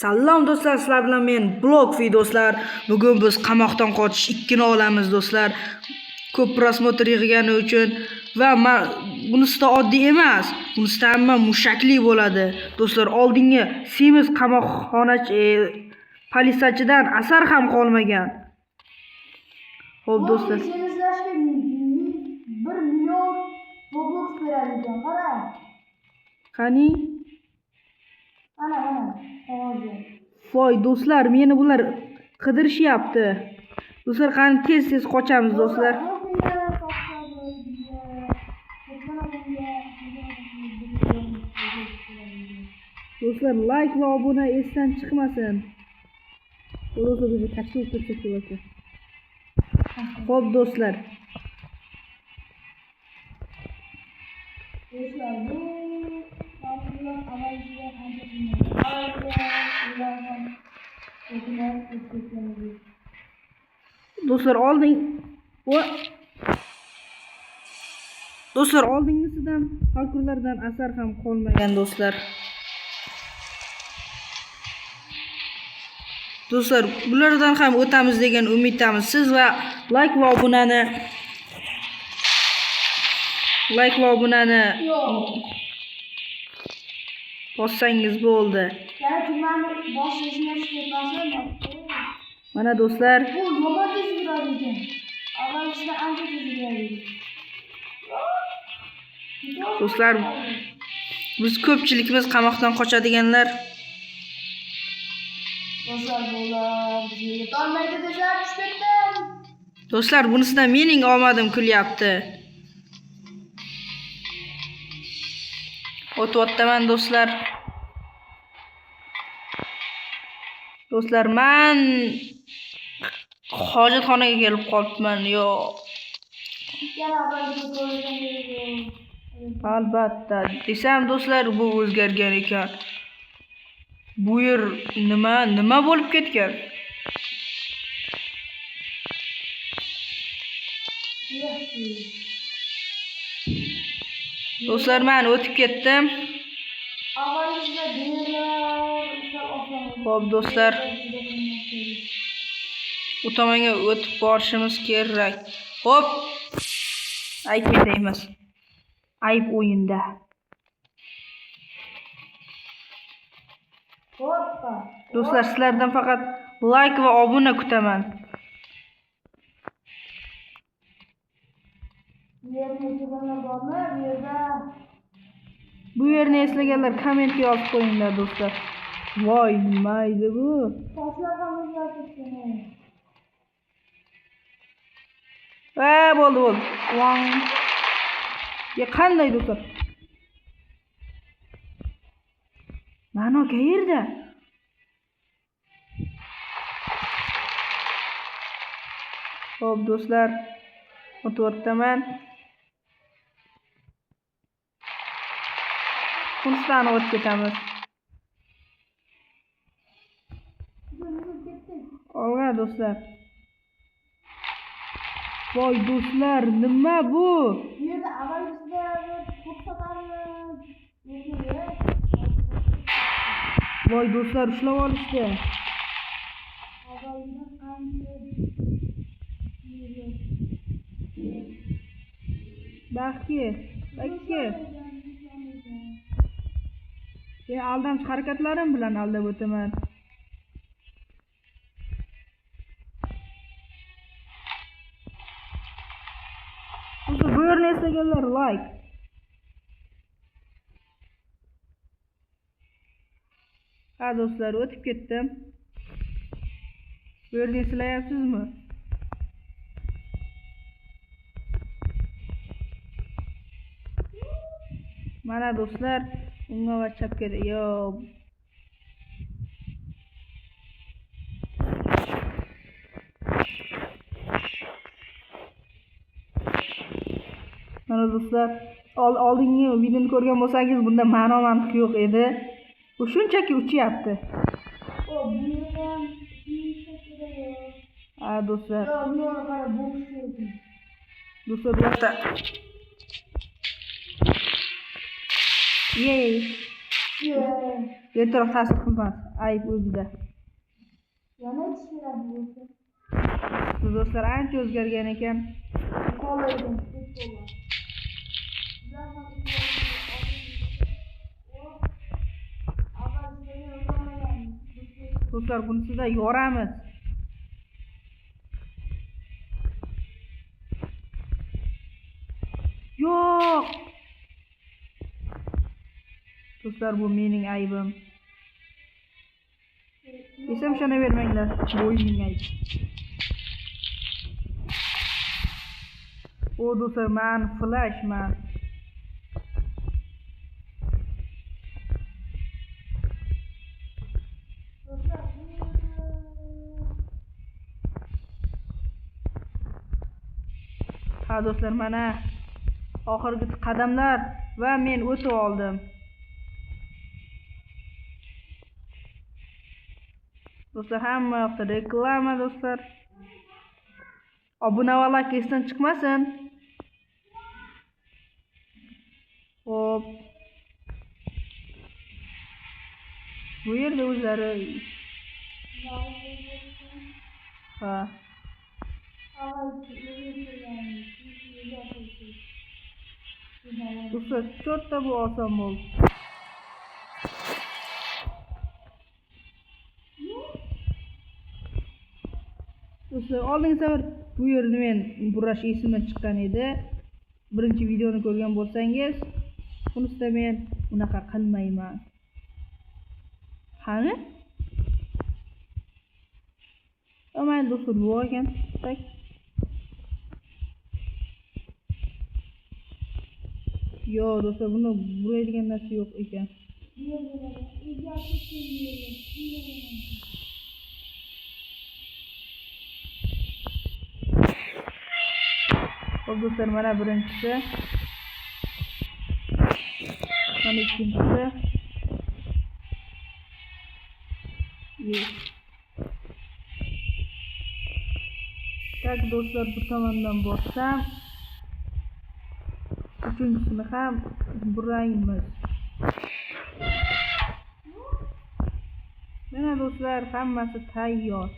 Salom do'stlar, sizlar bilan men Blogfi do'stlar. Bugun biz qamoqdan qochish 2 ni olamiz do'stlar. Ko'p prosmotr yig'gani uchun va bunisida oddiy emas. Bunisida hamma mushakli bo'ladi. Do'stlar, oldingi semiz qamoqxonachi politsiyachidan asar ham qolmagan. Xo'p do'stlar. Semizlashga 1 million Roblox beradi ekan, qara. Qani? Ana, ana, qog'ozi. Voy do'stlar, meni bular qidirishyapti. Do'stlar, qani tez-tez qochamiz do'stlar. Do'stlar, like va obuna esdan chiqmasin. Do'stlar, bizga tashkil ketsak bo'ladi. Xo'p do'stlar. Do'stlar, bu mavzular avvalgisidan ancha qiyin. Ular ham o'tlar o'tib. Do'stlar, oldin Do'stlar, oldingisidan parkurlardan asar ham qolmagan do'stlar. Do'stlar, bulardan ham o'tamiz degan umiddamiz. Siz va like va obunani Yo'q. bossangiz bo'ldi. Yana tugmani bosishni ketmasin. Mana do'stlar, Bu yomon tez yuradi ekan. Avvalgisidan ancha tez yuradi. Do'stlar, biz ko'pchilikimiz qamoqdan qochadiganlar. Do'stlar, bular bizga yetolmaydi desam tushib ketdim. Do'stlar, bunisidan mening omadim kulyapti. O'tyapman do'stlar. Do'stlar, men hojatxonaga kelib qolibman. Yo'q. Albatta, desam do'stlar, bu o'zgargan ekan. Bu yer nima bo'lib ketgan? Do'stlar, men o'tib ketdim. Xo'p do'stlar, u tomonga o'tib borishimiz kerak. Xo'p. Ayb menda emas. Ayb o'yinda. Hoppa. Do'stlar, sizlardan faqat like va obuna kutaman. Bu yerni eslaganlar bormi? Bu yerda. Bu yerni eslaganlar kommentga yozib qo'yinglar do'stlar. Voy, nima edi bu? Toshlar ham o'zgarib ketgan. Va bo'ldi, bo'ldi. Vang. Ya qanday do'stlar? Ma'no qayerda? Xo'p do'stlar, o'tyapman. Bunisidan o'tib ketamiz. Olg'a do'stlar. Voy do'stlar, nima bu? Bu yerda avvalgisida ko'p sotarmiz. Voy do'stlar, ushlab olishdi. Avvalgidan ancha. Baxtki, baxtki. Men aldamchi harakatlarim bilan aldab o'taman. Do'stlar, bu yerni eslaganlar like. Ha do'stlar, o'tib ketdim. Bu yerni eslayapsizmi? Mana do'stlar, unga va chapga yo. Mana do'stlar, oldingi videoni ko'rgan bo'lsangiz, bunda ma'no mantiq yo'q edi. Bu shunchaki uchyapti. O, bu yerda ham kerak. Ha do'stlar. Yo, bu yerga qara, boks kerak. Do'stlar, bu yoqda. Yey. Ertaroq ta'sir qilmas, ayb o'zida. Yana tushunadi bo'lsa. Do'stlar ancha o'zgargan ekan. Do'stlar, bunisida yoramiz. Yo'q. Do'stlar, bu mening aybim. Desam ishonavermanglar, bu mening aybim. O do'stlar, man flashman. Ha do'stlar, mana oxirgi qadamlar va men o'tib oldim. Do'stlar, hamma yoqda reklama do'stlar. Obuna va like esdan chiqmasin. Hop. Bu yerda o'zlari ha. Do'stlar, cho'tta bu oson bo'ldi. Do'stlar, oldingi safar bu yerda men burash esimdan chiqqan edi. Birinchi videoni ko'rgan bo'lsangiz, bunisida men unaqa qilmayman. Qani? Mayli do'stlar, bu ekan. Tak. Yo do'stlar, buni buraydigan narsa yo'q ekan. Xo'p do'stlar, mana birinchisi. Mana ikkinchisi. Tak do'stlar, bu tomondan borsam uchinchisini ham buraymiz. Mana do'stlar, hammasi tayyor.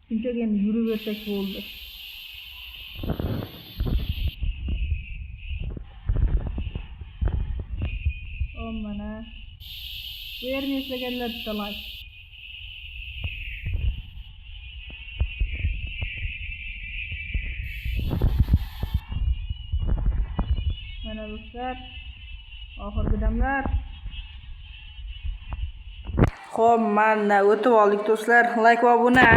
Shunchaki endi yuraversak bo'ldi. O mana bu yerni eslaganlar bitta like. Mana do'stlar, oxirgi damlar. Xo'p, mana o'tib oldik do'stlar. Like va obuna.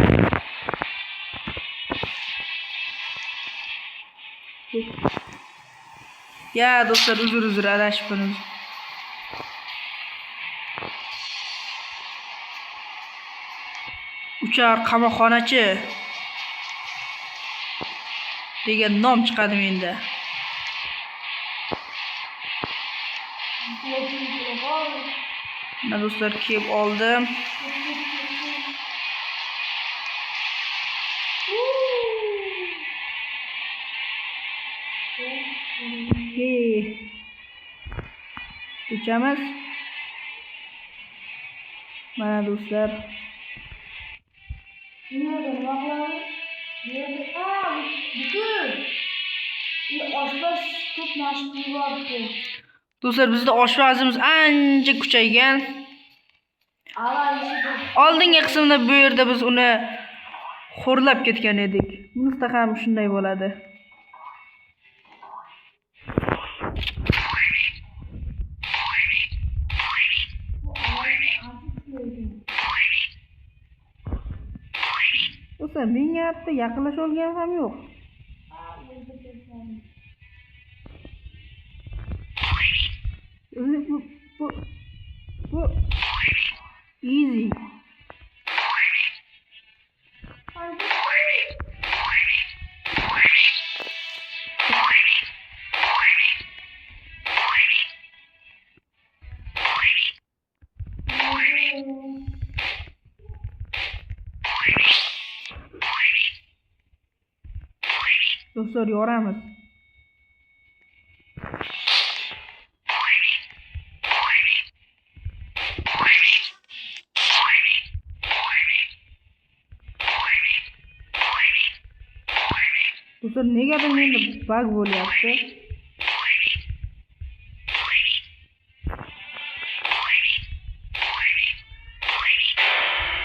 Ya do'stlar, uzr adashibmiz. Uchar qamoqxonachi degan nom chiqadi menda. Mana do'stlar, kelib oldim. Uchamiz. Mana do'stlar. Do'stlar, bizda oshpazimiz ancha kuchaygan. Oldingi qismda bu yerda biz uni xo'rlab ketgan edik. Bunisida ham shunday bo'ladi. Do'stlar, menga hatto yaqinlasha olgan ham yo'q. Bu easy. Do'stlar, yoramiz. Do'stlar, negadir menda bug bo'lyapti.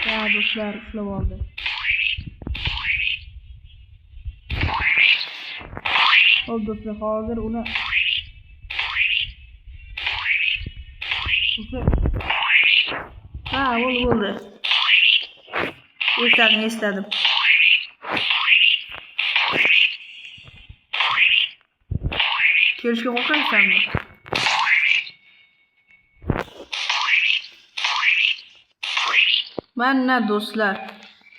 Ya do'stlar, ushlab oldi. Xo'p do'stlar, hozir uni do'stlar. Ha, bo'ldi, bo'ldi. Esladim, esladim. Kelishga qo'rqaysanmi? Mana do'stlar,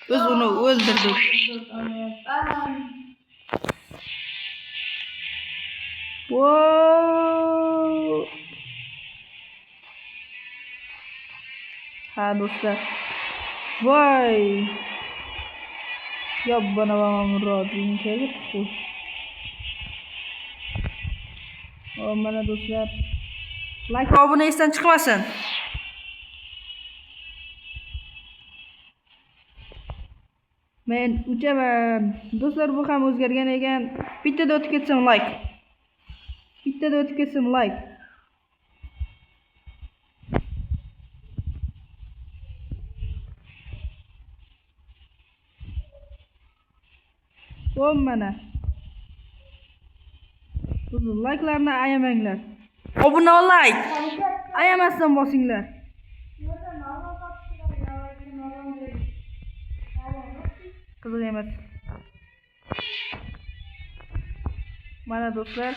biz uni o'ldirdik. Wow! Ha do'stlar. Voy! Yobbana murod kelibdi. O mana do'stlar. Like va obuna esdan chiqmasin. Men uchaman. Do'stlar, bu ham o'zgargan ekan. Bittada o'tib ketsam like. Bittada o'tib ketsam like. O mana. Like'larni ayamanglar. Obuna va like. Ayamasdan bosinglar. Qiziq emas. Mana do'stlar.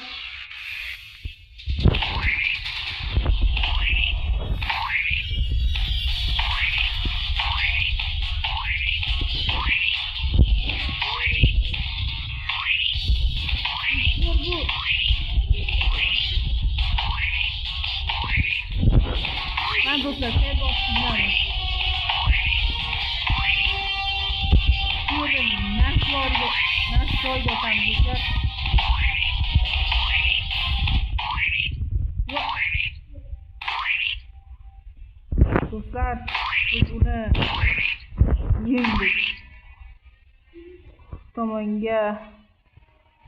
Mana do'stlar, qayerda bilaman. Bu yerda narx joyiga otamiz do'stlar. Do'stlar, biz uni yengdik. Tomonga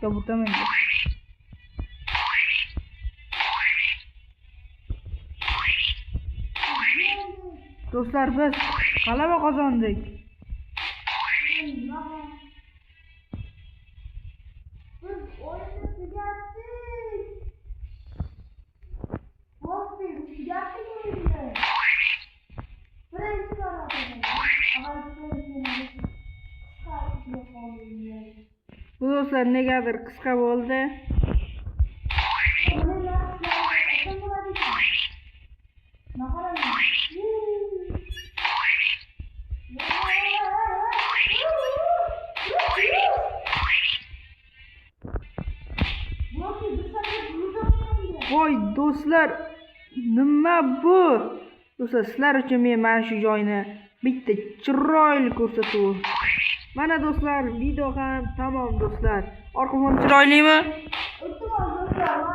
yo bu tomonga. Do'stlar, biz g'alaba qozondik. Biz o'yinni tugatdik. Bo'ldi, tugatdik o'yinni. Birinchi Bu do'stlar negadir qisqa bo'ldi. Voy do'stlar, nima bu? Do'stlar, sizlar uchun men mana shu joyni bitta chiroyli ko'rsatuv. Mana do'stlar, video ham tamom do'stlar. Orqa fon chiroylimi?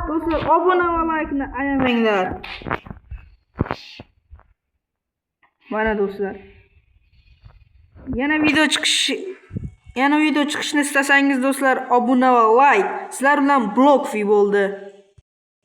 Do'stlar, obuna va laykni ayamanglar. Mana do'stlar. Yana video chiqishni istasangiz do'stlar, obuna va layk. Sizlar bilan Blokfi bo'ldi.